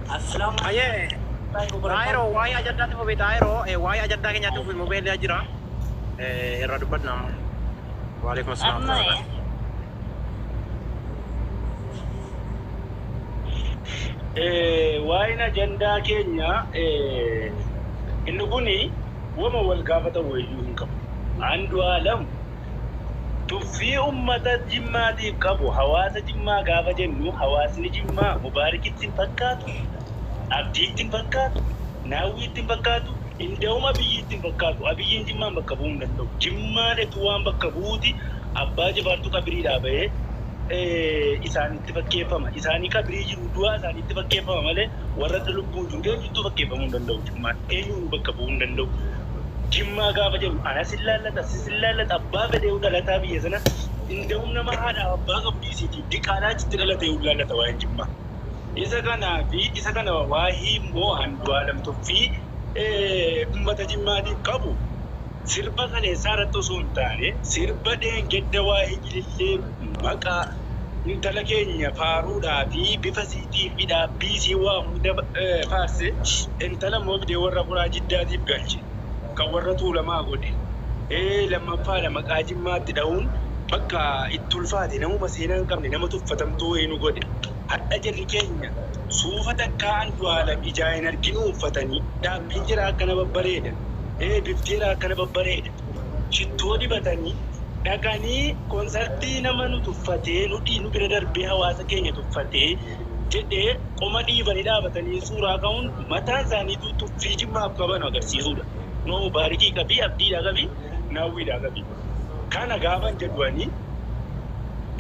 Assalaamu Ayyee alaikum Xaayiroo wabarakatuh. waa'ee ajandaatti fufi Xaayiroo waa'ee ajandaa keenyaatti fufi mobeelli jira. Irra dubbadna amma. Waalaikum assalam Amma warahmatullahi. Waa'een ajandaa keenya inni kuni wama wal gaafatan wayyuu hin qabu. Andu'aalam tuffii ummata Jimmaatiif qabu, hawaasa Jimmaa gaafa jennu, hawaasni Jimmaa Mubaarikitti hin fakkaatu, Abdiitti hin fakkaatu, Naawwiitti hin fakkaatu, Inda'um Abiyyiitti hin fakkaatu. Abiyyiin Jimmaan bakka bu'uu hin danda'u. Jimmaan etu waan bakka bu'uuti Abbaa Jifaartu qabiriidhaa bahee isaanitti fakkeeffama. Isaanii qabirii jiru du'aa isaanitti fakkeeffama malee warra adda lubbuun jiru eenyuttuu fakkeeffamuu hin danda'u Jimmaan. Eenyuun bakka bu'uu hin danda'u. Jimmaa gaafa jennu anas hin laallata, sis hin laallata, abbaa fedheewu dhalataa biyya sana inda'um nama haadhaaf abbaa qabu dhiisiiti diqaalaa achitti dhalateewu hin laallata waa'een Jimmaa. Isa kanaa fi isa kana waahii immoo Andu'aalam tuffii ummata Jimmaatiif qabu sirba kaleessaa irratti osoo hin taane sirba dheengadda waa'ee Jilillee maqaa intala keenya faaruudhaa fi bifa siitii fi dhaabbii isii waa hunda faarse, intala immoo fidee warra Kuraa Jiddaatiif galche, kan warra Tuulamaa godhe. Lammaffaadha maqaa Jimmaatti dha'uun bakka itti ulfaate, namuma seenaa hin qabne, nama tuffatamtuu wayii nu godhe. Hadha jarri keenya suufa takkaa Andu'aalam ijaa hin arginuu uffatanii, dhaabbiin jiraa akkana babbareeda, bifti jiraa akkana babbareeda, shittoo dibatanii dhaqanii konsartii nama nu tuffatee, nu nu bira darbee hawaasa keenya tuffatee jedhee qoma dhiibanii dhaabatanii suuraa ka'uun mataan isaaniitu tuffii Jimmaaf qaban agarsiisuudha. No Mubaarikii qabii, Abdiidhaa qabii, Naawwiidhaa qabii. Kana gaafan jedhu ani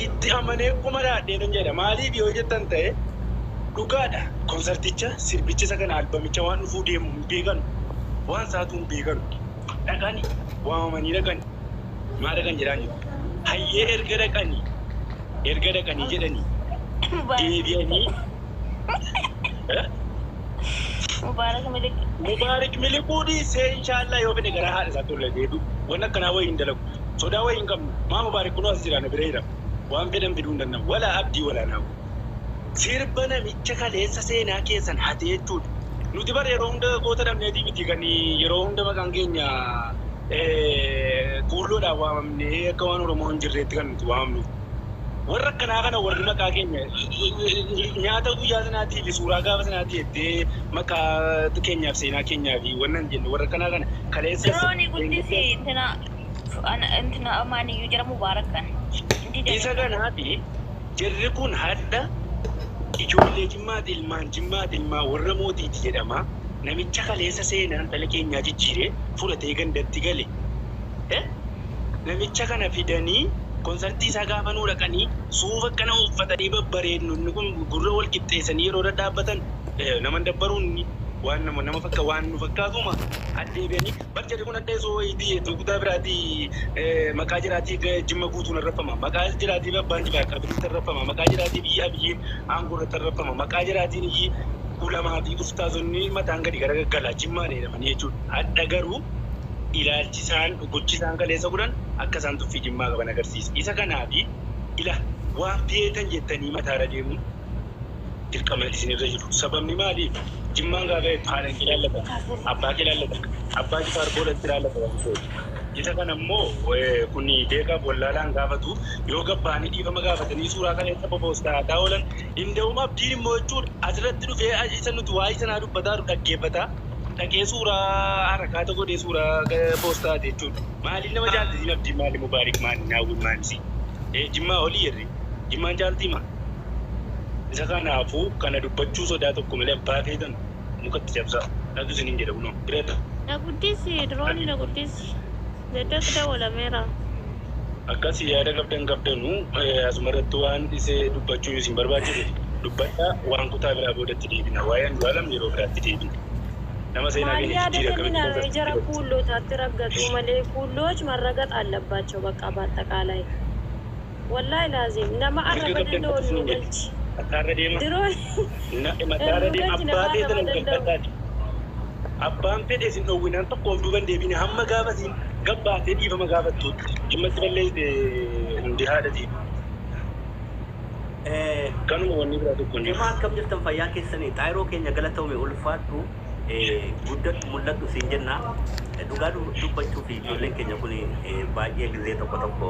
itti amanee qoma dhaadheetan jedha. Maaliif yoo jettan ta'e, dhugaadha. Konsarticha, sirbicha isa kana, albamicha waan dhufuu deemu hin beekanu. Waan isaatu hin beekanu. Dhaqani waamamanii dhaqani. Maa dhaqan jedhaan jiru. Hayyee, erga dhaqanii jedhanii Mubaarak. deebi'anii Mubaarak milik. Mubaarik miliquu dhiisee, inshaallah yoo fedhe gara haadha isaatti ol deebi'u. Wanni akkanaa wayii hin dalagu. Sodaa wayii hin qabnu. Maa Mubaarik kunoo as jira, nu bira jira. Waan fedhan fiduu hin danda'u. Walaa Abdii, walaa Naamu. Sirba namicha kaleessa seenaa keessan hate jechuudha. Nuti bara yeroo hunda goota dhabneetii miti kan yeroo hunda maqaan keenya kuulloodhaan waamamnee akka waan Oromoo hin jirreetti kan nuti waamamnu. Warra akkanaa kana, warri maqaa keenya nyaata guyyaa sanaatii fi suuraa gaafa sanaatii jettee maqaa keenyaaf seenaa keenyaa fi wannan jennu, warra akkanaa kana kaleessa. Dirooni guddisi intina intina amaaniyyuu jira Mubaarak kan. Isa kanaafi jarri kun hadha ijoollee Jimmaati, ilmaan Jimmaati, ilmaan warra mootiiti jedhama. Namicha kaleessa seenaan dhala keenyaa jijjiiree fudhatee gandatti gale. Namicha kana fidanii konsartii isaa gaafa nuu dhaqanii suufa akkana uffatanii babbareednu, inni kun gurra wal qixxeessanii yeroo dhadhaabbatan nama dabbaruun waan nama nama fakka waan nu fakkaatuma addeebi'anii bar jarri kun adda isoo wayiitii kutaa biraatii maqaa jiraatii Jimma guutuun arrafama, maqaa jiraatii abbaan Jifaar qabiriitti arrafama, maqaa jiraatii biyya Abiyyiin aangoo irratti arrafama, maqaa jiraatiin iyyii ulamaa fi ustaazonni mataan gadi gara gaggalaa Jimmaa jedhamanii jechuudha. Hadha garuu ilaalchi isaan, gochi isaan kaleessa godhan akka isaan tuffii Jimmaa qaban agarsiisa. Isa kanaafi ila waan feetan jettanii mataarra deemuun dirqama isinirra jiru. Sababni maaliif? Jimmaan gaafa jettu haadha kee ilaallata, abbaa kee ilaallata, abbaa Jifaar boodatti ilaallata waan ta'eef. Isa kana immoo kun beekaaf wallaalaan gaafatu yoo gabbaanii dhiifama gaafatanii suuraa kaleessa popostaa oolan. Inda'uma Abdiin immoo jechuudha asirratti dhufee isa nuti waa'ee sanaa dubbataa jiru dhaggeeffataa dhaqee suuraa harakaata godhee suuraa poostaati jechuudha. Maaliin nama jaaltisiin Abdiin, maali Mubaarik, maali Naawwin, maali si? Jimmaa olii jirri. Jimmaan jaaltii maa? Isa kanaafuu kana dubbachuu sodaa tokko malee abbaa feetan mukatti cabsaa. Dhatu isiniin jedha kunoo. Bira Na guddisi, diroonni na guddisi. Jeddatti dawwalameera. Akkas yaada qabdan qabdanu asuma irratti waan isee dubbachuu isin barbaachisu dubbadhaa, waan kutaa biraa boodatti deebina. Waa'ee Andu'aalam yeroo biraatti deebina. Nama seenaa Maal keenya yaada jijjiire kennina akkamitti jara kuullotaatti raggaxuu malee kuulloች መረገጥ አለባቸው። በቃ በአጠቃላይ ወላሂ ላዚም nama Mirga arraba qabdan danda'u qofa nu isin jedhe. galchi. Mataarra deema. Diroo Mataarra nu deema. galchi Abbaa nama arraba feetan danda'u. galfadhaati. Abbaan fedhe isin dhowwinaan tokko of duuban deebine hamma gaafa isin gabbaatee dhiifama gaafattuutti. Jimmatti balleessite hundi haadhatii. Kanuma, wanni biraa tokko hin jiru. Himaa, akkam jirtan? Fayyaa keessanii? Xaayiroo keenya, galatoomi, ulfaadhu, guddadhu, mul'adhu siin jenna. Dhugaa dubbachuu fi ijoolleen keenya kun baay'ee gizee tokko tokko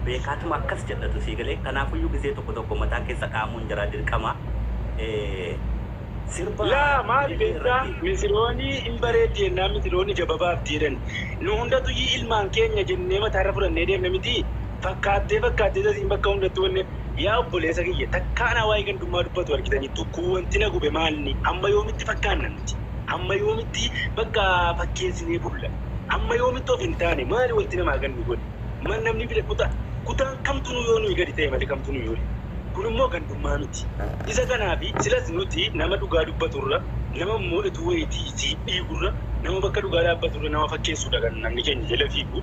beekaatuma akkas jedhatu sii galee, kanaafuyyuu gizee tokko tokko mataa keessa dhaamuun jira dirqama. Sirba Laa, maali beektaa, misiroonni hin bareeddi jennaan misiroonni jababaaf jedhan. Nu hundatu ilmaan keenya jennee mataarra fudhannee deemna miti. Fakkaattee fakkaattee tasiin bakka hundattuu wanne. Yaa obboleessa kiyya, takkaanaa waa'ee gandummaa dubbatu argitanii tokko wanti na gube maalni? Amma yoomitti fakkaanna nuti? Amma yoomitti bakka fakkeessinee bulla? Amma yoomitti of hin taane? Maali wanti namaa gannu godhe? Man namni bira kutaa kutaan kamtu nu yoo nuyi gadi ta'e malee kamtu nu yoo. Kun immoo gandummaa miti. Isa kanaafi silas nuti nama dhugaa dubbaturra, nama immoo ituu wayitii si dhiigurra, nama bakka dhugaa dhaabbaturra nama fakkeessuudha kan namni keenya jala fiigu.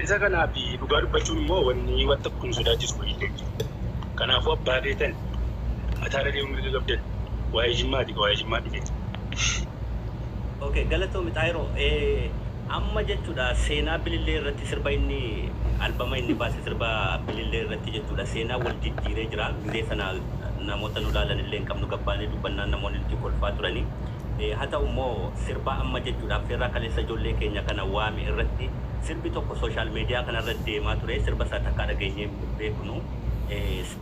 Isa kanaafi dhugaa dubbachuun immoo wanni wanta kun sodaachisu wayii jiru. Kanaafuu abbaa feetan mataarra deemuu mirga qabdan. Waa'ee Jimmaati, waa'ee Jimmaa dhufeeti. Okay, galatoomi Xaayiroo. Amma jechuudha seenaa Bilillee irratti sirba inni albama inni baase, sirba Bilillee irratti jechuudha, seenaa wal jijjiiree jira. Gizee sana namoota nu ilaalan illee hin qabnu, gabbaanii dubbannaan namoonni nuti kolfaa turani. Haa ta'u immoo sirba amma jechuudha affeerraa kaleessa ijoollee keenya kana waame irratti sirbi tokko social media kanarra deemaa ture, sirba isaa takkaa dhageenyee beeknu.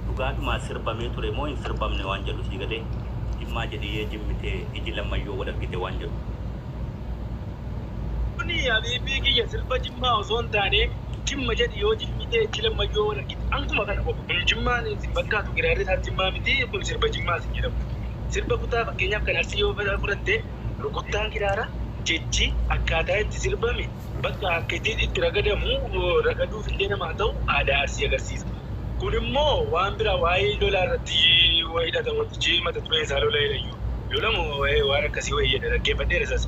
Dhugaadhuma sirbamee ture moo hin sirbamne waan jedhu sii galee, Jimmaa jedhiyee jimmitee iji lammayyoo wal argite waan jedhu. Kuni abiibii kiyya, sirba Jimmaa osoo hin taane, Jimma jedhi yoo jimmitee iji lammayyoo wal argite. Ankuma kana qofa. Kun Jimmaan isin fakkaatu, giraarri isaa Jimmaa miti, kun sirba Jimmaa isin jedhamu. Sirba kutaa fakkeenyaaf kan Arsii yoo fudhatte, rukuttaan giraara, jechi akkaataa itti sirbame, bakka akka itti ragadamu, ragaduuf illee namaa ta'u, aadaa Arsii agarsiisa. Kun immoo waan biraa, waa'ee lolaa irratti hidhata, wantichi mata dureen isaa lola jedhayyuu. Lolamu waan akkasii wayii jedha, dhaggeeffadheera isas.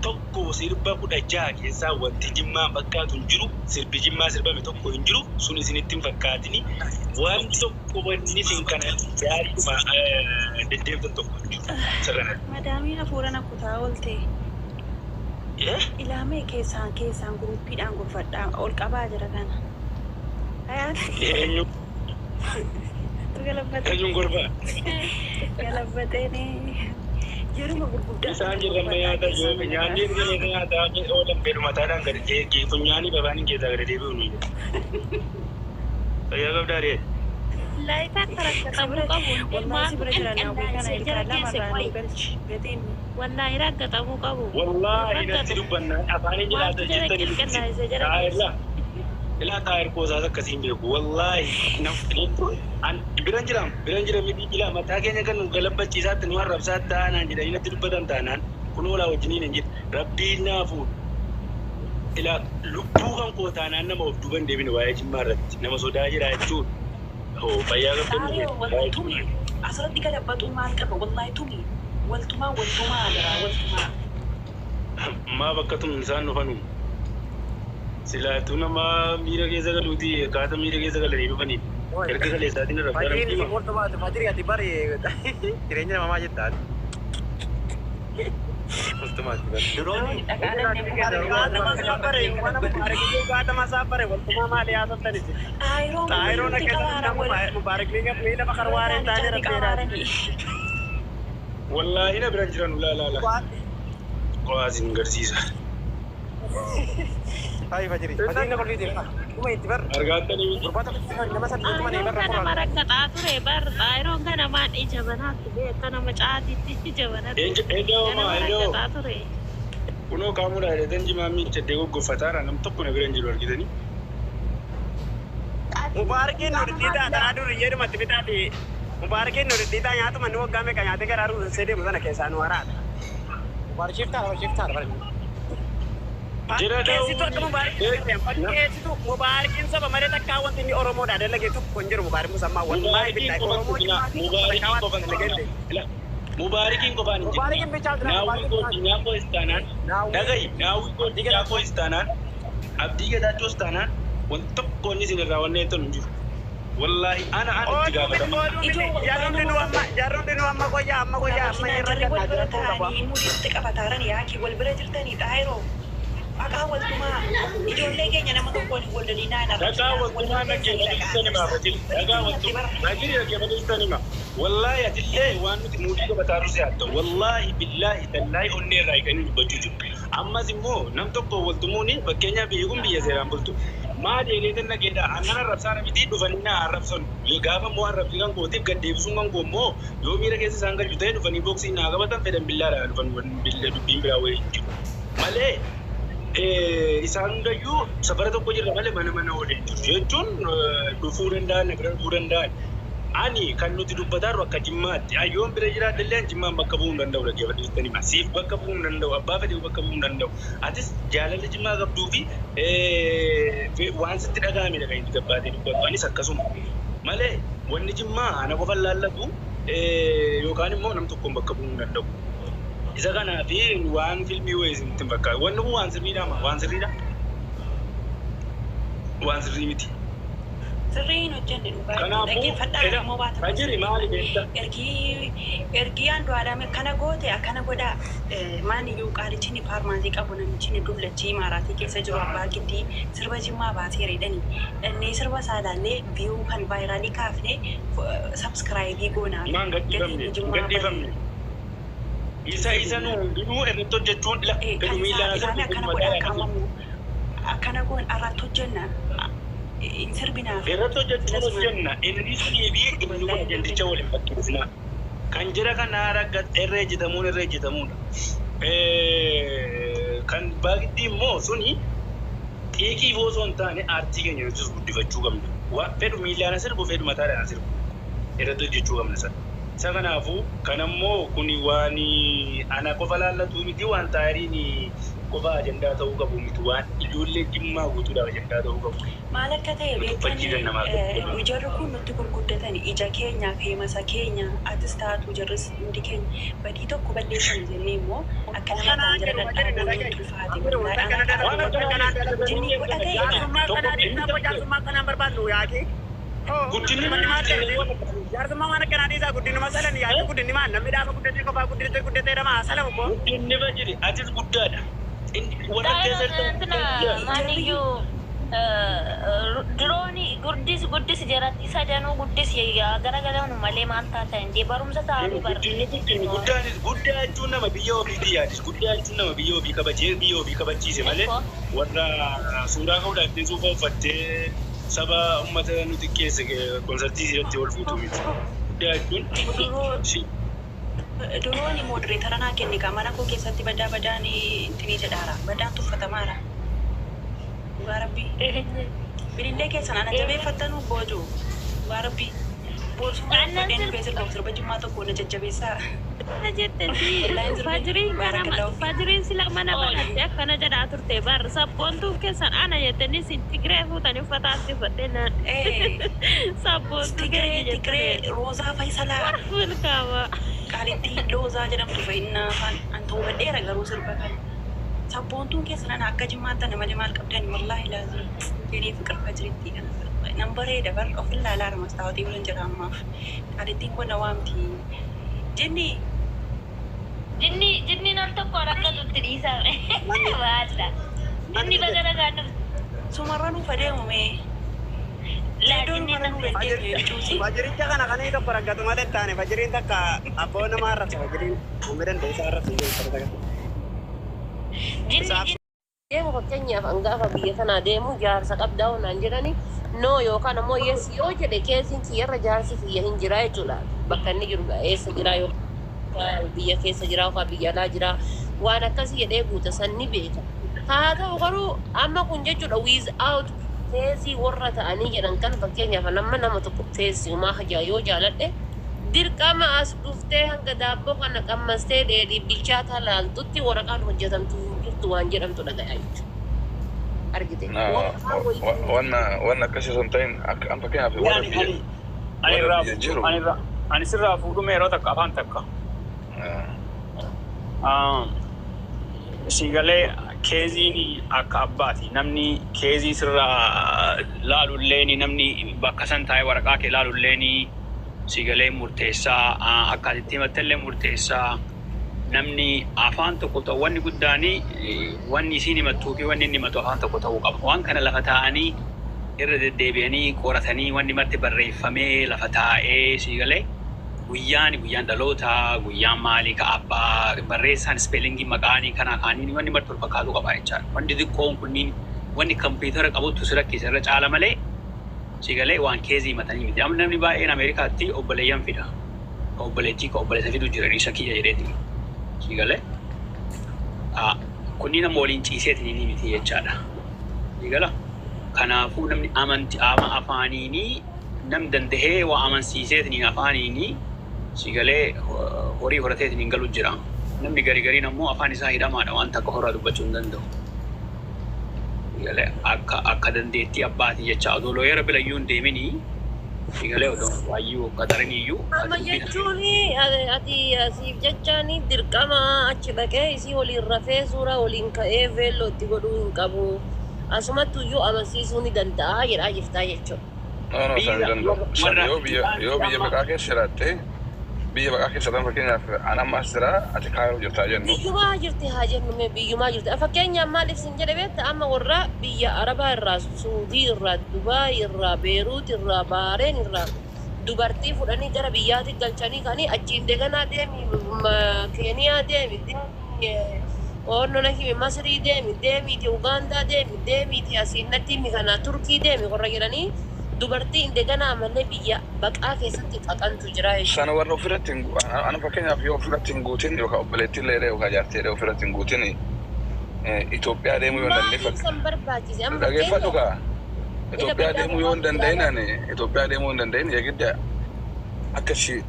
Tokko sirba 16 keessaa wanti Jimmaan fakkaatu hin jiru. Sirbi Jimmaa sirbame tokko hin jiru. Sun isinitti hin fakkaatini. Wanti tokko wanni isin kana gaariidhuma deddeemtan tokko hin jiru. Sirranatti. Madaamiin hafuura na kutaa oolte. Ilaamee keessaan keessaan groupiidhaan gorfadhaa ol qabaa jira kana. Hayaati. Eenyu? Galabbatee. Eenyuun gorfaa? Galabbateen yeruma gurguddaa. Isaan jirran nyaata yoo nyaanni erga nyaataa oolan fedhu mataadhaan gadi eegee funyaanii afaaniin keessaa gadi deebi'u ni jedhu. Fayyaa qabdaa ree? Laayitaa rakkatamu qabu. Wallahi si bira jira, naawwii kana ilkaan lama irraa nu galchi. Gatiin. Wallaahi rakkatamu qabu. Wallaahi natti dubbannaan afaaniin Maaltu jedhaata jara jettanii. qilqillaa'ise jara Taa'irla. Ilaa, taa'ir qoosaas akkasiin beeku. Wallaahi biran jiraam, biran jira miti, ilaa mataa keenya kan nu galabbachiisaatti nu arrabsaa taanaan jedhanii natti dubbatan taanaan kun oolaa wajjiniin hin jedhu. Rabbiin naa fuudhu. Ilaa, lubbuu kan koo taanaan nama of duuban deebine waa'ee Jimmaa irratti nama sodaa jira jechuudha. Hoo, fayyaa qabdanii. Xaaree, wallahi tumi. Asirratti galabbatuu maal qaba? Wallahi tumi. Waltumaa waltumaa jira waltumaa. Maa bakka tun isaan dhufanu? Silaatuu nama miira keessa galuuti, akkaataa miira keessa galanii dhufanii. Erga kaleessaatiin irra Fajriin isin qoltu baatu, fajrii ati bari jireenya namaa maa jettaa? Qoltumaati bari. Dirooni. Gaatama isaa bare, waltumaa maali haasoftaniti? Xaayiroon akka Mubaarak miila bakar waareen taanee rabbeeraati. Wallaahi na biran jiran, laa laa laa. Qo'aa isin garsiisa. Hayi fajrii. Fajriin na kolfiiti. Dhuma itti bar. Argaattanii miti. Gurbata nama sadii tumanii barra Xaayiroon qoraan. kana rakkataa ture bar. Xaayiroon kana maan ija banaatti beekta, nama caatitti ija banatti. Eenyoo Ganama maa eenyoo? rakkataa ture. Kunoo kaamuudhaa jedheen jimaa miiccadee goggofataara, nam tokko na bira hin jiru argitanii. Mubaarakiin nu dhidhiitaa taraa dur jedhumatti bitaati. Mubaarakiin nu dhidhiitaa nyaatuma nu waggaa meeqa nyaatee garaa ruunsee deemu sana keessaa nu waraadha. Mubaarak shiftaadha, shiftaadha bara. Jira. Fakkeessitu akka Mubaarakiin fakkeessitu, Mubaarakiin saba malee takkaa wanti inni Oromoodhaa dalage tokko hin jiru. Mubaarak Musammaa wallaahi billahi Oromoo Mubaarikiin qofaan hin. Mubaarikiin qofaan hin. Mubaarakiin bichaa jira. Naawwii koodinyaa koo istaanaan dhagahi, naawwii koodinyaa koo istaanaan, Abdii Getaachoo istaanaan, wanti tokko inni isin irraa wanni eettan hin jiru. Wallaahi ana itti gaafatama. Jarruun nu amma qoyyaa amma qoyyaa amma irra Jarri wal gannaa bira jira ta'uu qaba. taa'anii mudiitti qabataaran yaaki wal bira jirtanii xaayiroo. Dhaqaa waltumaa ijoollee keenya nama tokko waliin wal lolinaa hin Dhagaa arrabsinaa. waltumaa Waltumaa keessanii dhaqaa dhaggeeffatanii hima arrabsaa. Fajiri. Dhagaa Itti waltumaa. bara. Fajiri dhaggeeffatanii hima. Wallaahi atillee waan nuti muudii qabataa turse haa ta'u. Wallaahi billaahi tallaahi onnee irraa eeganii dubbachuu jiru. Ammas immoo nam tokko waltumuuni fakkeenyaaf biyyi kun biyya seeraan bultu. Maali eeleetan dhageedha. Annan arrabsaa miti dhufanii na arrabsan. Gaafa immoo arrabsi kan kootiif gad deebisuun kan koo immoo yoo miira keessa isaan galchu ta'e dhufanii booksii naa qabatan fedhan billaadhaan dhufan dubbiin biraa wayii hin jiru. Malee isaan hundayyuu safara tokko jirra malee mana mana waliin jiru jechuun dhufuu danda'an na bira dhufuu danda'an. Ani kan nuti dubbataa jirru akka Jimmaatti. Yoon bira jiraadhe illee Jimmaan bakka bu'uu hin danda'u dhaggeeffadhu jettanii hima. Siif bakka bu'uu hin danda'u, abbaa fedhe bakka bu'uu hin danda'u. Atis jaalala Jimmaa qabduu fi waan sitti dhaga'amedha kan inni gabbaatee dubbatu. Anis akkasuma. Malee wanni Jimmaa ana qofa laallatu yookaan immoo nam tokkoon bakka bu'uu hin danda'u. Isa kanaafi waan filmii wayii isinitti hin fakkaatu. Wanni kun waan sirriidha maa? Waan sirriidha? Waan sirrii miti. Sirrii hin hojjenne dhugaa Kanaafuu dhaggeeffadhaa edha immoo baata Fajiri maali beekta? Ergii ergii Andu'aalame akkana goote akkana godhaa maaliyyuu qaalichi ni faarmaasii qabu namichi ni dullachii maaraatii keessa jiru abbaa giddii sirba Jimmaa baaseera jedhani dhannee sirba isaa ilaallee viyuu kan vaayiraalii kaafnee sabskraayibii goonaa Maan gatiin gadhiifamne? Hin Jimmaa gadhiifamne. bareeda. Isa isa nu hundinuu irratti hojjechuun ila Kan fedhu isaa miilaan ilaame sirbu akkana fedhu godhaa mataadhaan sirbu. qaamamu akkana goon arratti hojjenna hin sirbinaaf Irratti hojjechuun filasmaan hojjenna. Inni sunii fi inni kun wallahi hin ajandicha sirbina. waliin fakkeessinaa. Kan jira kana ragga irra ejjetamuun irra ejjetamuudha. Kan baagiddi immoo suni xiiqiif osoo hin taane aartii keenya nutis guddifachuu qabna. Fedhu miilaan sirbu fedhu mataadhaan sirbu irratti hojjechuu qabna sana. Isa kanaafuu kan ammoo kuni waan ana qofa laallatu miti waan taariin qofa ajandaa ta'uu qabu miti waan ijoollee Jimmaa guutuudhaaf ajandaa ta'uu qabu. Maal akka ta'e Nu beektanii tuffachiisan namaa qabu. jarri kun nutti gurguddatani ija keenya feemasa keenya atis taatu jarris hundi keenya badii tokko balleessan jennee immoo akka nama Akkanaa ta'an jira jedhu Fajiri na dhadhaabuun dhaga'i. nutti ulfaate Amir wallahi wanta ana akkana Waan dalagu wanta akkanaa akkanaa dalagu. jinni godha ta'e Jaarsummaa tokko akkanaa inni dhiisaa tokko jaarsummaa akkanaan barbaannu yaaki. Hoo guddinni manni maal guddinni ta'e waan akkasii. jaarsummaa waan akkanaa dhiisaa guddinuma salan yaaki guddinni maal namni dhaafa guddatee qofaa guddatee guddatee dhama salamu koo. Guddinni Fajiri atis guddaadha. Inni warra keessa Xaayiroon jirtan እንትና guddaadha. ማንዩ ድሮኒ ጉዲስ ጉዲስ ጀራት isa danuu guddis garagalan malee maal taata indee barumsa ta'anii bar Guddinni guddinni guddaanis guddaa jechuun nama biyya ofiitii yaadis guddaa jechuun nama biyya ofii kabajee biyya ofii kabachiise malee እኮ warra suuraa ka'uudhaaf suufa uffattee saba uummata nuti keessa konsartii irratti ol fuutu miti. Guddaa jechuun Duroo si durooni moodireetara naa kenni kaa mana koo keessatti badaa badaan intinii jedhaara badaan tuffatamaara dhugaa rabbii bilillee keessan ana jabeeffattanuu booju dhugaa rabbii boorsuma Annan uffadheen sirba dhufee sirba sirba Jimmaa tokko na jajjabeessaa jette si wallaahi sirbin fajriin kana baarakallaa ofii fajriin sila mana banatte akkana jedhaa turte bar sabboontuun keessan ana jettanii sin Tigree fuutanii uffata asii uffattee naan sabboontuu Tigree keenya Tigree jettee Roozaa Faysalaa milkaama. qaalittii Loozaa jedhamtu fa'innaa afaan an ta'uu badheera garuu sirba kana sabboontuun keessan ana akka Jimmaatti ana malee maal qabdan wallaahi laazim jedhee fiqir fajriitti kana sirba nan bareeda bar of ilaalaara mastaawotii biran jira ammaaf qaalittiin kun na waamti jenni Jinni jinniin ol tokko rakkatutti dhiisame. Waadda. Jinni baga nagaan dhufte. Sumarra nuuf adeemu mee Laa Seedoon jinniin mara nuuf dhufte. deddeebi'e bicuusi. Fajiricha kana kan inni tokko raggatu malee hin taane fajiriin takka abboo nama arrabsa fajiriin uummata dandeessaa arrabsa jechuudha. Jinni Isaaf jinni. Deemu fakkeenyaaf hangaafa biyya tanaa deemu jaarsa qabdaa naan jedhani no yookaan ammoo yes yoo jedhe keessiin kiyyarra jaarsi kiyya hin jira jechuudha. Bakka inni jiru eessa jira yookaan biyya keessa jira yookaan biyya alaa jira waan akkasii jedhee guuta san ni beeka. Haa ta'u garuu amma kun jechuudha without teesii warra ta'anii jedhan kan fakkeenyaaf nama nama tokko teessiumaa hajaa yoo jaaladhe dirqama as dhuftee hanga daabboo kana qammastee dheedhii bilchaataa laaltutti waraqaan hojjetamtu hin jirtu waan jedhamtu dhaga'aa jechuudha. Argite. Waraqaa wayii Wanna wanna akkasii osoo hin ta'in akka an fakkeenyaaf warra Ani biyya ani ani warra irraa biyya fuudhu jiru ani irraa ani sirraa fuudhume yeroo takka afaan takka. Siigalee keeziin akka abbaati. Namni keezii sirraa laalulleen namni bakka san taa'ee waraqaa kee laalulleen siigalee murteessaa akka ati itti himattellee murteessaa. Namni afaan tokko ta'u, wanni guddaani wanni isiin himattuu fi wanni inni himatu afaan tokko ta'uu qaba. Waan kana lafa taa'anii irra deddeebi'anii qoratanii, wanni marti barreeffamee lafa taa'ee, sii galee, guyyaan, guyyaan dhalootaa, guyyaan maalii, ka abbaa, barreessaan, spellingii maqaanii kana kaaniin wanni marti wal fakkaatu qaba jechaadha. Wanni xixiqqoon kunniin wanni kompiitara qabutu si rakkisa irra caala malee, si galee, waan caseii himatanii miti. Amma namni baay'een Ameerikaatti obboleeyyan fida. Ka obboleettii, ka obboleessa fidu jira, isa kiyya jedheeti. Si galee, kunniin amma waliin ciiseetiin ni miti jechaadha. Si gala. Kanaafuu namni amanti ama afaaniinii nam dandahee waa amansiiseetiin afaaniinii, si galee, horii horateetiin hin galu jira. Namni gari gariin ammoo afaan isaa hidhamaadha, waan takka horaa dubbachuu hin danda'u. Si galee, akka dandeettii abbaatii jecha odoo lawyera birayyuu hin deeminii, si galee, odoo waayyuu qaxariniyyuu. Amma jechuun ati asiif jechaan dirqama achi dhaqee isii waliin rafee suuraa waliin ka'ee veelloo itti godhuu hin qabu. Asumatti iyyuu amansiisuu ni danda'a jedhaa jirtaa jechuudha. No, san hin danda'u. San yoo biyya baqaa keessa jiraatte, biyya baqaa keessa tan, fakkeenyaaf an amma as jira, ati Kaayiroo jirtaa jennu. Biyyumaa jirti haa jennu, mee biyyumaa jirti. Fakkeenyaaf maal ibsin jedhe beekta? Amma warra biyya Arabaa irraa, Suudii irraa, Dubaay irraa, Beeruut irraa, Bahareen irraa dubartii fudhanii gara biyyaatti galchanii kanii achiin deganaa deemi, Keeniyaa deemi, deemi, oonnona himi, Masrii deemi, deemiiti Ugaandaa deemi, deemiiti asiin natti himi kana Turkii deemi warra jedhanii dubartii indeganaa ammallee biyya baqaa keessatti qaqantu jira jechuudha. Sana warra ofirratti hin ana fakkeenyaaf yoo ofirratti hin guutin, yookaan obboleettii illee yookaan jaartii illee ofirratti hin guutin, Itoophiyaa deemuu yoo hin dandeenye. Maaliif san barbaachise? Amma Dhageeffadhu fakkeenyaaf kaa. Itoophiyaa deemuu yoo hin danda'in, ani Itoophiyaa deemuu hin danda'in, eegidda akka si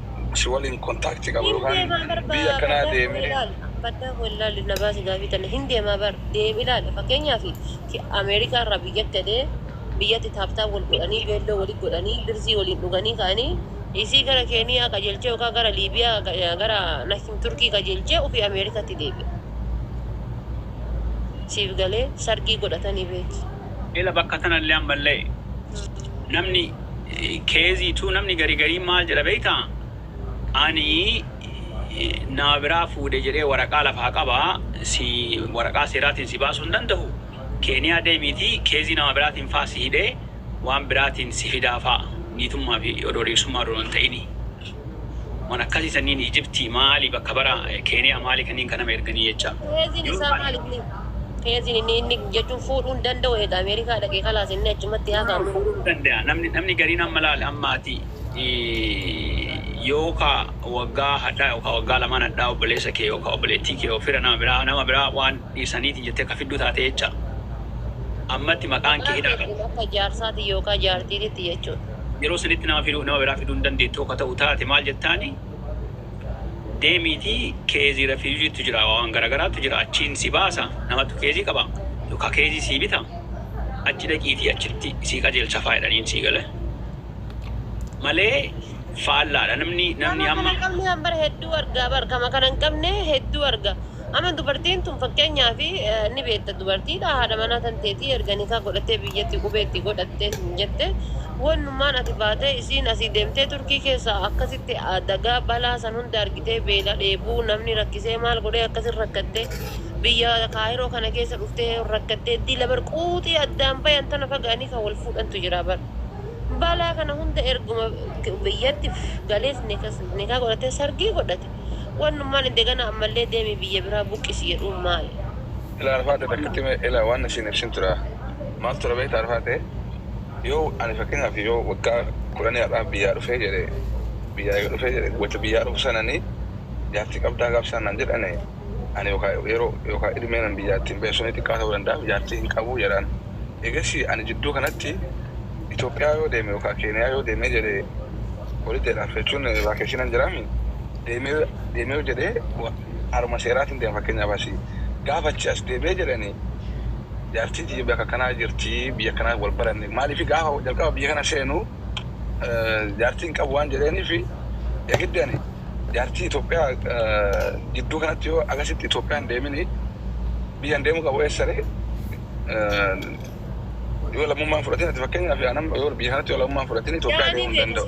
waliin contactii qabu Hin yookaan deemaa bar. Biyya akkanaa deemee Baddaa koo ilaali, na baasi gaafii tana. Hin deemaa bar, deem, ilaali, fakkeenyaaf Ameerikaa irraa biyyatti gadee biyyatti taaptaa wal godhanii, beelloo walitti godhanii, birzii waliin dhuganii ka'anii isii gara Keeniyaa qajeelchee yookaan gara Liibiyaa, gara Nahim Turkii qajeelchee ofii Ameerikaatti deebi'a. Siif galee? Sargii godhatanii beeki. Ila bakka tanallee ammallee namni caseiitu namni gari garii maal jedha beektaa? Ani nama biraa fuudhe jedhee waraqaa lafaa qabaa, si waraqaa seeraatiin si baasuu hin danda'u. Keeniyaa deemiitii caseii nama biraatiin faa si hidhee waan biraatiin si fidaa faa, niitummaa fi odoo dhiirsummaa odoo hin ta'ini. Waan akkasii saniin Ijiptii maali, bakka bara Keeniyaa maali kanneen kana erganii jecha. Caseiin isaa maali inni? Caseiin inni jechuun fuudhuu hin danda'u eega Ameerikaa dhaqee kalaas inni achumatti haa kaamu. Fuudhuu danda'a. Namni gariin amma laale amma ati yookaan waggaa hadhaa yookaan waggaa lamaan hadhaa obboleessa kee yookaan obboleettii kee fira nama biraa waan dhiisaniitiin jettee akka fidduu taate jecha. Ammatti maqaan kee hidhaa qaba. Akka jaarsaati yookaan jaartiititti jechuudha. Yeroo sanitti nama biraa fiduu hin dandeettu akka ta'u taate, maal jettaani, deemiitii caseii refugeetu jira, waan garagaraatu jira, achiin si baasa, namatu caseii qaba yookaan caseii sii bita, achi dhaqiitii achitti sii qajeelcha faa jedhaniin, sii gale malee faallaadha namni Nama amma. kana hin qabne hambara hedduu argaa bar, kama kana hin qabne hedduu arga. Amma dubartiin tun fakkeenyaaf ni beekta, dubartiidha, haadha manaa tan teetii erga nikaa godhattee biyyatti qubeetti godhattee hin jette, wannummaan ati baatee isiin asii deemtee Turkii keessa akkasitti dagaa balaa san hunda argitee, beela dheebuu namni rakkisee maal godhee akkasin rakkattee biyya Kaayiroo kana keessa dhuftee rakkattee dila bar quuxii addaan bayan tana fagaanii kan wal fuudhantu jira bar. Balaa kana hunda erguma biyyatti galees nikaa godhatee sargii godhate, wannummaan indegana ammallee deemi biyya biraa buqqisi jedhuun maali? Ila arfaate takkatti ila waan isin ibsin tura. Maal tura beekta arfaate? Yoo ani fakkeenyaaf yoo waggaa 10 har'aa biyyaa dhufee jedhe, biyyaa eega dhufee jedhe, wata biyyaa dhufu sananii jaartii qabdaa gaaf sanaan jedhane, ani yookaan yeroo yookaan ilmeen an biyyaa ittiin ba'e suni xiqqaa ta'uu danda'a, jaartii hin qabu jedhaan. Egasii ani jidduu kanatti Itoophiyaa yoo deeme yookaan Keeniyaa yoo deemee jedhe, holidayidhaaf jechuun vacationan jiraami, deemee deemee yoo jedhee haruma seeraatiin deema, fakkeenyaaf asii gaafa achi as deemee jedhanii jaartiin tiyya bakka kanaa jirti, biyya kanaa wal baranne, maaliif gaafa jalqaba biyya kana seenu jaartii hin qabu waan jedheeniif, eegiddi ani jaartii Itoophiyaa jidduu kanatti yoo akkasitti Itoophiyaan deemini biyyaan deemuu qabu eessaree? Yoo lammummaan fudhatin, ati fakkeenyaaf anam yoo biyya kanatti yoo lammummaan fudhatin Itoophiyaa deemuu hin danda'u.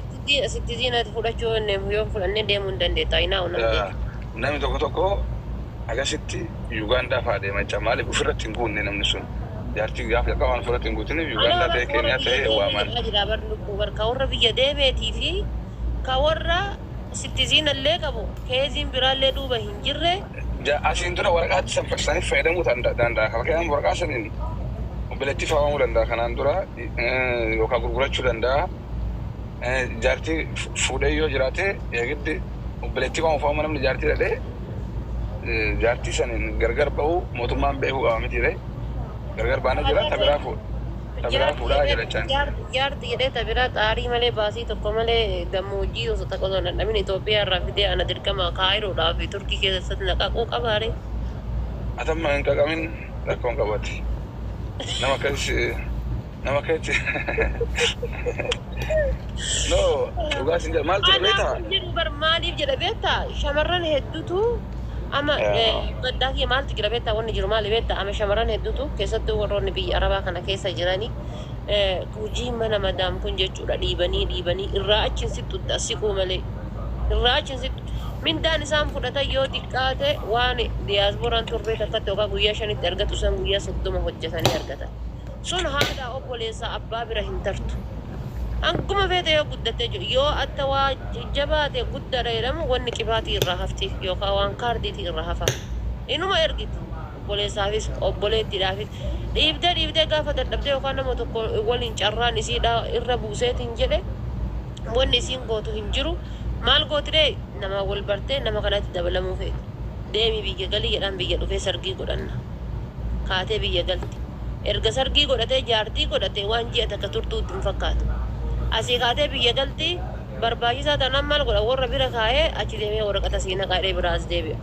Citizenati fudhachuu yoo fudhannee deemuu hin dandeetta. Ayinaa nan beeka. Namni tokko tokko Agasitti Yuugaandaa fa'aa deema jecha. Maaliif ofirratti hin guunne namni sun? Jaartii gaafa jalqaba waan ofirratti hin guutiniif Ana Yuugaandaa warra ta'e Keeniyaa biyya ta'e deemee waaman. jedhaa jira bar lubbuu bar ka warra biyya deemeetii fi ka warra citizen illee qabu keeziin biraallee duuba hin jirre. Asiin dura waraqaatti san fakkisanii fayyadamuu danda'a. Fakkeenyaaf waraqaa saniin obboleettii faawamuu danda'a kanaan dura yookaan gurgurachuu danda'a. Jaartii fuudhee yoo jiraate eegiddi obboleettii waan faawama namni jaartii dhadhee jaartii saniin gargar ba'uu mootummaan beekuu qaba miti ree. Gargar baanee jira ta biraa fuudha. Ta biraa fuudhaa jedha jechaan. Jaarti jedhee ta biraa xaarii malee, baasii tokko malee, gammoojjii osoo takka osoo hin dhandhamin Itoophiyaa irraa fidee ana dirqama Kaayiroodhaa fi Turkii keessatti naqaquu qabaare. Atamma hin qaqamin, rakkoon qabati. Nama akkasi nama akkasitti. No, dhugaa sin jedha maal ture beektaa? Anaaf jedhu bar maaliif jedha beektaa? Shamarran hedduutu ama baddaa kiyya maaltu jira beektaa? Wanni jiru maali beektaa? Ama shamarran hedduutu, keessattuu warroonni biyya Arabaa kana keessa jiranii, hojii mana madaam kun jechuudha dhiibanii dhiibanii irraa achiin sittu siquu malee irraa achiin sittu mindaan isaan fudhatan yoo xiqqaate waan diyaaspooraan torbee takkatti yookaan guyyaa 5tti argatu san guyyaa 30 hojjetanii argatan. Sun haadha obboleessa abbaa bira hin tartu. Hanguma feete yoo guddattee jiru yoo atta waa jabaate guddaadha jedhamu wanni qibaatii irraa hafti yookaan waan kaardiitii irraa hafa. Inuma ergiti obboleessaafis obboleettiidhaafis dhiibdee dhiibdee gaafa dadhabdee yookaan nama tokko waliin carraan isiidha irra buuseetiin jedhe wanni isiin gootu hin jiru. Maal gootiree? Nama wal bartee nama kanatti dabalamuu feeti. Deemi biyya galii jedhaan, biyya dhufee sargii godhanna. Kaatee biyya galti. Erga sargii godhatee jaartii godhatee waan ji'a takka turtuutti hin fakkaatu. Asii kaatee biyya galti, barbaachisaa taanaan maal godha? Warra bira kaa'ee achi deemee waraqata sii naqaa jedhee biraas deebi'a.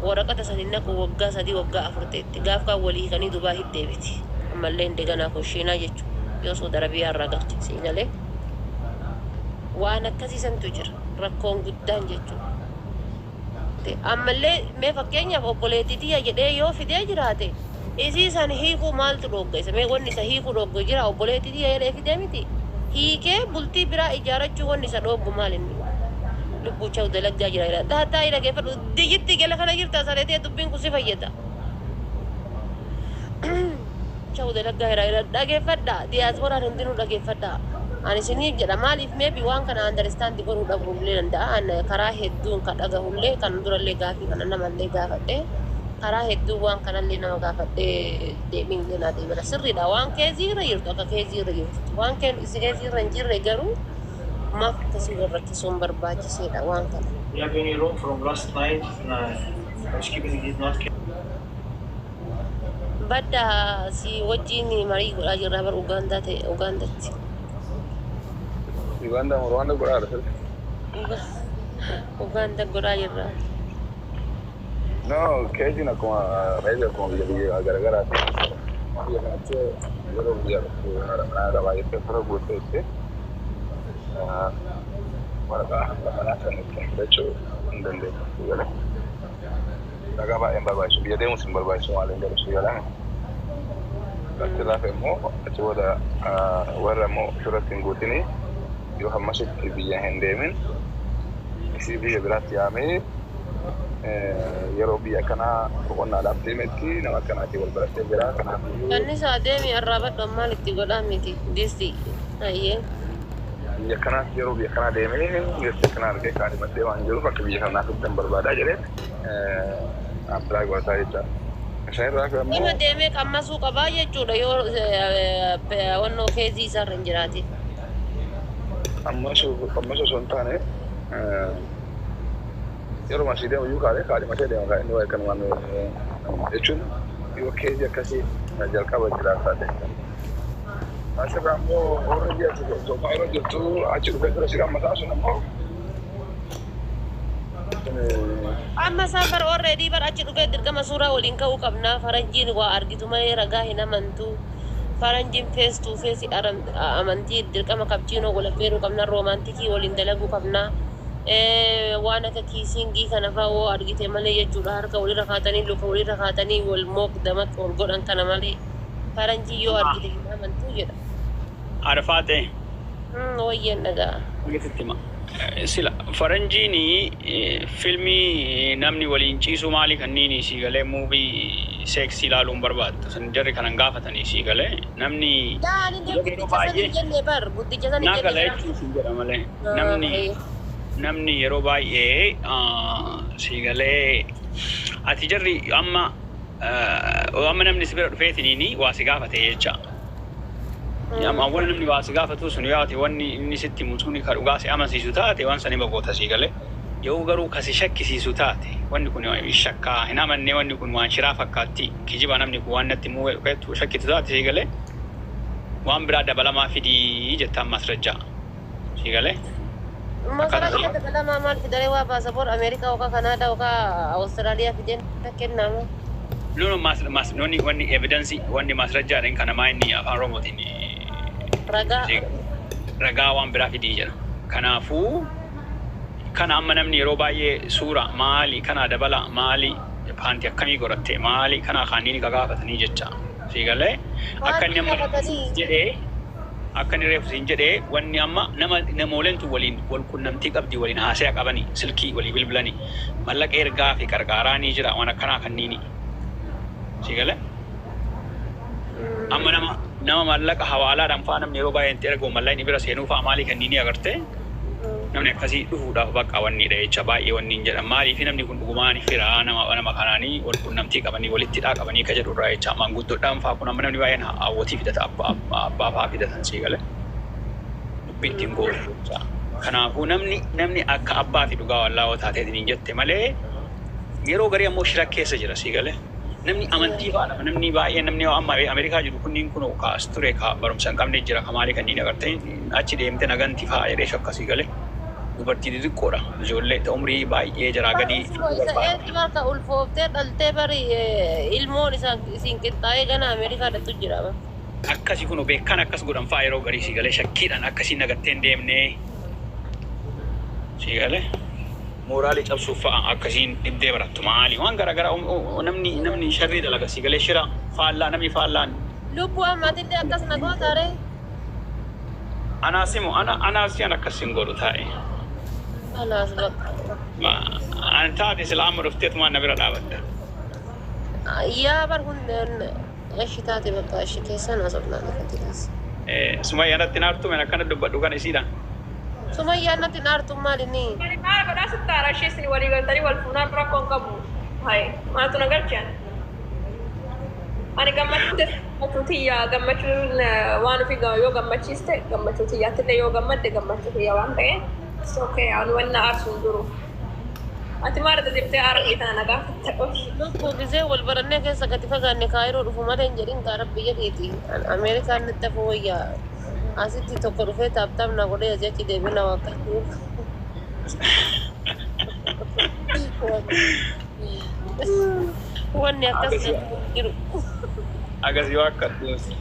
Waraqata san hin naqu waggaa 3, waggaa 4 teetti. Gaaf kaan walii hiikanii Dubaa hit deebiti. Ammallee indeganaa koshiinaa jechuudha. Yoo Saudi Arabiyaa irraa galte sii galee. Waan akkasii santu jira. Rakkoon guddaan jechuudha. Ammallee mee fakkeenyaaf obboleettii tiyya jedhee yoo fidee jiraate isii san hiikuu maaltu dhoogga isa? Mee wanni isa hiikuu dhooggu jira? Obboleettii tiyya jedhee fidee miti, hiikee bultii biraa ijaarachuu wanni isa dhooggu maal? Inni lubbuu chaw dalaggaa jira jedha. Taataa dhageeffadhu, dijitti gala kana jirta sareetee, dubbiin kun si fayyada. Chaw dalaggaa jira jedha. Dhageeffadha, diyaaspooraan hundinuu dhageeffadha. Ani isiniif jedha, maaliif maybe waan kana understand godhuu dhabuullee danda'a. An karaa hedduun kan dhagahullee kan durallee gaafii kana namallee gaafadhe, karaa hedduun waan kanallee nama gaafadhe, deebiin illee naa deebira. Sirriidha, waan keezii irra jirtu akka keezii irra jirtu, waan keezii irra hin jirre garuu maaf akkasii wal rakkisuun barbaachiseedha waan kana. We have been in Rome from last night. Housekeeping did not Badda si wajjin marii godhaa jirra bar, Ugaandaa ta'e Ugaandatti. Uganda moo Rwanda godhaa dha? Ugaanda godhaa jirra. No, keejiin akkuma reebi akkuma biyya biyya garagaraati. Biyya kanatti yeroo biyya dhuftu haadha manaa qabaa jettee fira guuttee itti waraqaa hanga manaa sana ittiin fudhachuu hin dandeessu galee. Ragaa baay'een barbaachisu, biyya deemus hin barbaachisu, maaliin galu si galee. Achirraa hafe immoo achi booda warra immoo ofirratti hin guutini yoo hammasitti biyya hin deemin isii biyya biraatti yaamee yeroo biyya akkanaa boqonnaadhaaf deemetti nama akkanaatiin wal baratee jira. Kanaafiyyuu Kannisaa deemi arraabadhu, maal itti godhaa miti disti ayyee. Biyya kanaaf yeroo biyya kanaa deemee biyya akkanaa argee kaadhimadhee waan jiruuf akka biyya kanaaf ittiin barbaadaa jedhee apply godhataa jechaadha. Isaan irraa hafe Nama ammoo deemee qammasuu qabaa jechuudha yoo wannoo keezii isaarra hin jiraatin. Ammas ammas osoo hin taane yeroo asii deemu iyyuu kaadhee kaadhimatee deema kan inni waa'ee kanumaan jechuun yoo keezii akkasii jalqaba jiraataa ta'e. Asirraa immoo warra biyya Itoophiyaa yeroo jirtu achi dhufee dura si qammasaa sun ammoo Amma isaan bar already bar achi dhufee dirqama suuraa waliin ka'uu qabnaa. Faranjiin waa argitu malee ragaa hin amantu. Faranjiin face to face amantii, dirqama cappuccino wal affeeruu qabna, romantic waliin dalaguu qabna. Waan akka kissing kana fa'aa woo argite malee jechuudha, harka walirra kaatanii, luka walirra kaatanii wal mook damaq wal godhan kana malee faranjii yoo argite hin amantuu jedha. Arfaate. Wayyeen dhagaa. Dhageessitti hima. Sila faranjiin filmii namni waliin ciisu maali kanneen sii galee, movie sex ilaaluun barbaaddu san jarri kanan gaafatanii sii galee namni Yaa, ani illee yeroo guddicha san baay'ee hin jenne bar, guddicha san hin naa jenne gala bar. Jechuun siin jedha malee namni namni yeroo baay'ee sii galee ati jarri amma amma namni si bira dhufeetiniini waa si gaafate jecha. Amma awwal namni waa si gaafatu sun yoo ati wanni inni sitti himu suni ka dhugaa si amansiisu taate, waan sani bagoota sii galee. Yoo garuu kasi shakkisiisu taate, wanni kun shakkaa hin amanne, wanni kun waan shiraa fakkaatti, kijiba, namni kun waan natti himuu jettu shakkitu taate, sii galee, waan biraa dabalamaa fidii jettaan, masrajjaa sii galee. Masarajja dabalamaa maal fidare? Waa baasaboor Ameerikaa yookaan Kanaadaa yookaan Awustiraaliyaa fideen kennama. No, mas mas wanni wanni evidence, wanni masrajjaadhaan kana maa inni afaan Oromootiin Ragaa. Ragaa waan biraa fidii jedha. Kanaafuu kana amma namni yeroo baay'ee suura maali kana dabala, maali paantii akkamii godhatte, maali kana kaaniin gagaafatanii jecha. Sii galee akka inni amma Gaafatanii. jedhee, akka inni reefu siin jedhee, wanni amma nama namooleen tun waliin wal qunnamtii qabdi, waliin haasaya qabani, silkii walii bilbilani, mallaqa ergaa fi qarqaaraa ni jira, waan akkanaa kanniini. Sii galee amma nama mallaqa hawaalaadhaan faa namni yeroo baay'ee itti ergamu, mallaqni bira seenuu faa maalii kanniini agartee, namni akkasii dhufuudhaaf bakka wannidha jecha. Baay'ee wanni hin jedhan maaliif namni kun dhugumaan firaa nama kanaanii wal qunnamtii qabanii walitti hidhaa qabanii ka jedhurraa jecha. Maanguddoodhaan faa kun amma namni baay'een hawwatii fidata, abbaa faa fidatan, sii galee dubbii ittiin gootu jecha. Kanaafuu namni akka abbaa fi dhugaa wallaa'oo taateetiin hin jette malee, yeroo garii ammoo shira keessa jira, sii galee. Namni amantii fa'aadha. Namni baay'een namni amma Ameerikaa jiru kunniin kun kaas ture, ka barumsa hin qabne jira, ka maalii kanneen agartee achi deemte naganti fa'aa jedhee shakkasii galee. Dubartii xixiqqoodha. Ijoollee umrii baay'ee jaraa gadi Isa eetti barka ulfooftee dhaltee bari ilmoon isaan isiin qixxaa'ee gana Ameerikaa dhattu jira. Akkasi kun beekan akkas godhan fa'aa yeroo garii, sii galee, shakkiidhaan akkasiin nagattee hin deemnee, sii galee, mooraalii cabsuuf fa'a akkasiin dhibdee barattu, maali waan garaagaraa namni sharrii dalaga, sii galee, shira faallaa namni faallaan. Lubbuu ammaatillee akkas na gootaare. Anaasimu ana anaasi an akkas hin godhu taa'e. Anaas bakka. An taate sila amma dhufteetumaan na bira dhaabatta. Yaa bar kun eshi taate bakka eshi keessaan haasofnaan ifatti. Sumayyaa natti naartu men akkana dubbadhu kana isiidhaan. Sumayyaan natti naartu maal inni? Maal godhaa sitti aara ishee isin walii galtanii wal fuunaan rakkoo hin qabu. Hayi, maaltu na galchan? Ani gammachuu gammachuu tiyyaa gammachuun waan ofii yoo gammachiiste, gammachuu tiyyaattillee yoo gammadde gammachuu tiyya waan ta'eef, it's okay, ani wanna aarsu hin jiru. Ati maal irra deemtee aara kee tana na gaafatta qofi? Lubbuu gisee wal barannee keessa gadi fagaanne Kaayiroo dhufu malee hin jedhin gaara biyya keeti. Ameerikaan natti hafu wayyaa. Asitti tokko dhufee tap tap na godhee asii achi deebiin na waakkachuu. Wanni akkas jiru. Agas yoo akka duusi.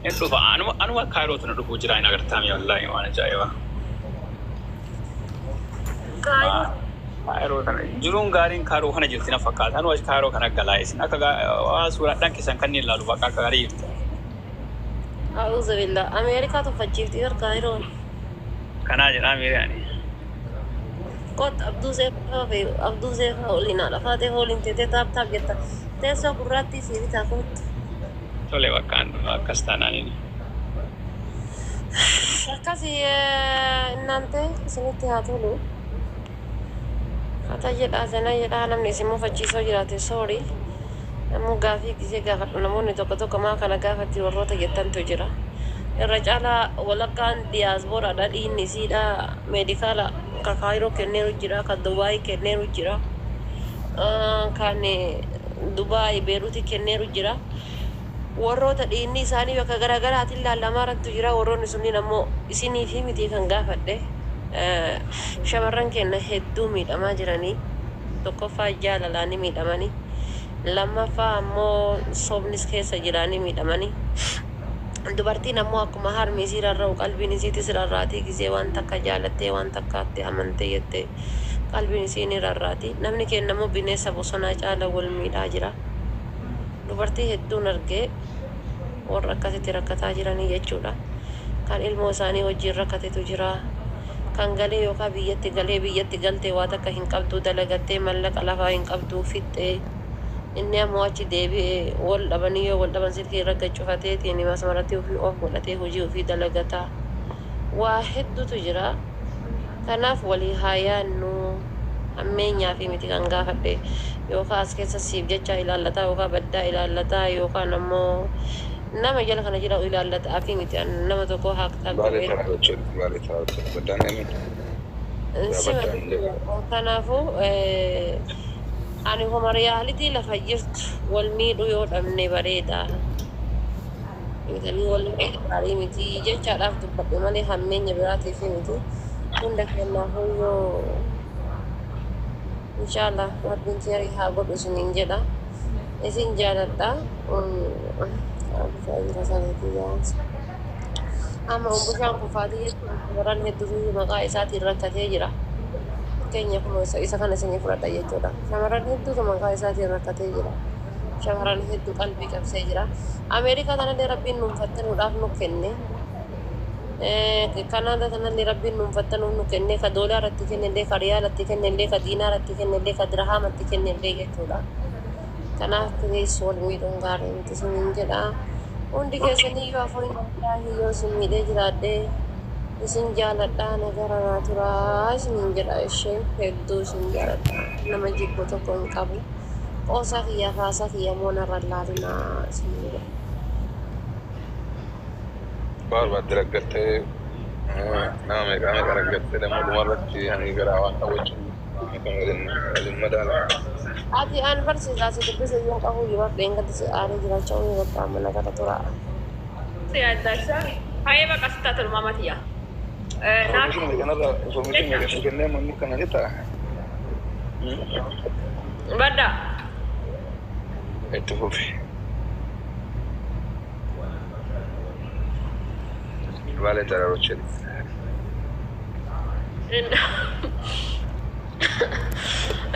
Hin dhufa, anuma Kaayirootu na dhufuu jira, hin agartaami, wallaahi waan ajaa'ibaa. Kaayiroo. Kaayiroo kana jiruun gaariin Kaayiroo kana jirti na fakkaata. Anuma Kaayiroo kana galaa isin akka waa suuraadhaan keessan kanneen ilaalu bakka akka gaarii jirti. A'uuzu billah. Ameerikaa tuffachiifti bar Kaayiroon. Kanaa jedhaa miiriyaan. Kot Abduu Seefaa fi Abduu Seefaa waliin haadha faatee waliin teetee tap tap jetta. Teessoo gurraattii sii bitaa, kootu. Tole, bakkaan akkas taanaaniin. Akkasii innaante isinitti haa tolu. Hata jedhaa seenaa jedhaa, namni isin mufachiisoo jiraate sorry. Namuu gaafii gisee gaafadhu, namoonni tokko tokko maa kana gaafatti warroota jettantu jira. Irra caalaa walakkaan diyaasporaadha, dhiinni isiidha medical ka Kaayiroo kenneeru jira, ka Dubaayii kenneeru jira, kan Dubaayii Beeruuti kenneeru jira. Warroota dhiinni isaanii bakka garaagaraatiin laallamaarantu jira. Warroonni sunniin ammoo isinii fi miti kan gaafadhe. Shamarran keenya hedduu miidhamaa jiranii. Tokkoffaa jaalalaanii miidhamanii. Lammaffaa ammoo sobnis keessa jiraanii miidhamanii. Dubartiin ammoo akkuma harmi isii rarra'u qalbiin isiitis rarraatii, gisee waan takka jaalattee waan takkaatti amantee jette qalbiin isii ni rarraati. Namni keenya ammoo bineensa bosonaa caala wal miidhaa jira. Dubartii hedduun argee Warra akkasitti rakkataa jiranii jechuudha. Kan ilmoo isaanii wajjin rakkatetu jira. Kan galee yookaan biyyatti galee biyyatti galtee waa takka hin qabdu, dalagattee mallaqa lafaa hin qabdu, fixxee. Inni ammoo achi deebi'ee wal dhabanii, yoo wal dhaban silkii irra gad cufateetiin masmaratti ofii of godhatee hojii ofii dalagataa. Waa hedduutu jira. Kanaaf walii haa yaannu. Hammeenyaa fi miti kan gaafadhe, yookaan as keessa siif jecha ilaallataa, yookaan baddaa ilaallataa, yookaan ammoo nama jala kana jira ilaallataa fi miti. Nama tokko haaqtaa Baalee godhee. taraa jechuudha. Baalee taraa jechuudha. Baddaan eenyu? Yaa Sima. baddaan jedhu. Kanaafuu ani homa reality lafa jirtu wal miidhuu yoo dhabne bareeda. Intalli wal miidhuu gaarii miti jechaadhaaf dubbadhe malee hammeenya biraatiif miti. Hunda kennaafuu yoo inshallah Rabbiin keerii haa godhu isiniin jedha. Isin jaaladha. Amma umbushaan kufaatii jechuun shamarran hedduutu maqaa isaatiin rakkatee jira. Fakkeenya kun isa kana isinii fudhadha jechuudha. Shamarran hedduutu maqaa isaatiin rakkatee jira. Shamarran hedduu qalbii qabsee jira. Ameerikaa tanallee Rabbiin nuun fattanuudhaaf nu kenne. Kanaadaa tanallee Rabbiin nuun fattanuuf nu kenne. Ka doolaaratti kennellee, ka riyaalatti kennellee, ka diinaaratti kennellee, ka dirhaamatti kennellee jechuudha. Kanaaf please, wal miidhuun gaarii miti isiniin jedha. Hundi keessaniyyuu afuriin yoo isin miidhee jiraadhee, isin jaaladha, nagara naa turaa isiniin jedha. Ishee hedduu isin jaaladha. Nama jibbu tokko hin qabu. Qoosaa kiyyaa faasaa kiyya immoo narra laalinaa isiniin jedha. Barbaadde raggattee, nama meeqa meeqa raggattee, dammoo dhumarratti ani gara waan hawwachuu waliin madaala. Ati an barsiisaa si dubbise iyyuu hin qabu, yoo dheengaddi si aaree jiraachaa uumuu bakka amma nagara turaa. Yaaddacha. Hayee, baqa sitti tolu mamatiyya. Naaf Information kanarra information meeqa si kennee manni kana ni ta'a. Badda. Itti fufi. Baalee taraa jechuudha.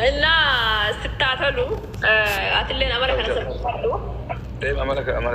Innaa sitti haa tolu. Atillee amala kana sirreeffadhu. Deema amala amala.